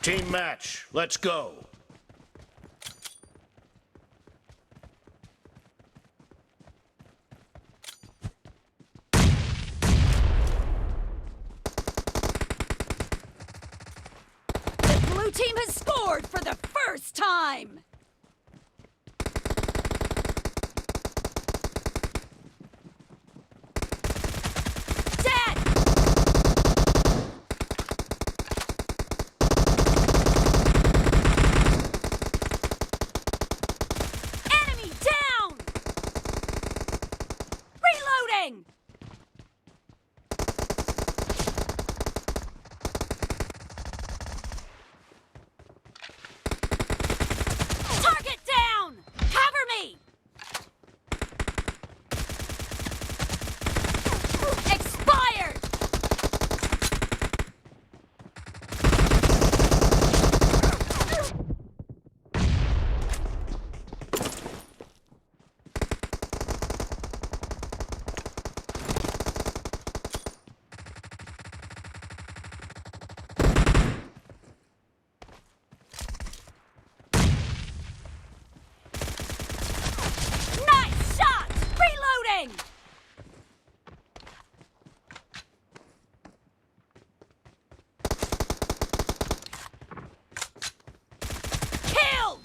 Team match, let's go! The blue team has scored for the first time! Dead! Enemy down! Reloading! Target down! Cover me! Expired! Nice shot! Reloading! Killed!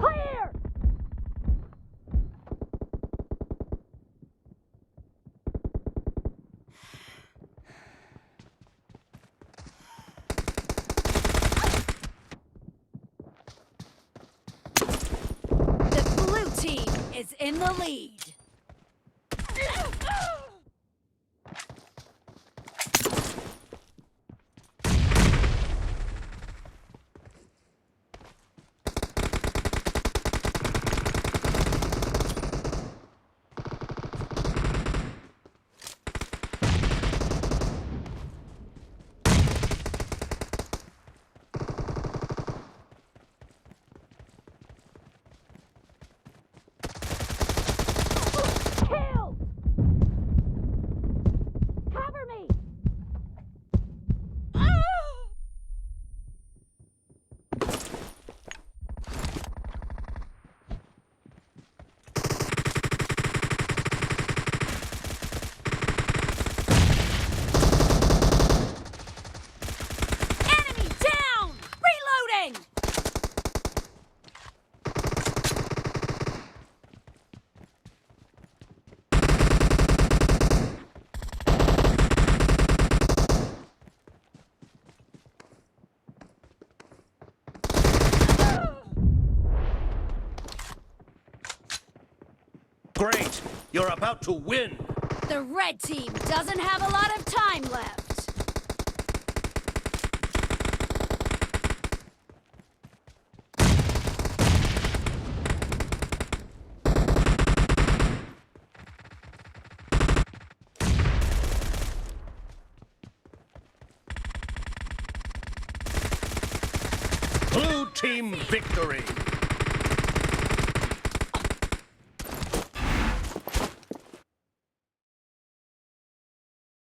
Clear! The blue team is in the lead. Killed! Cover me! Enemy down! Reloading! Great! You're about to win! The red team doesn't have a lot of time left. Blue team victory!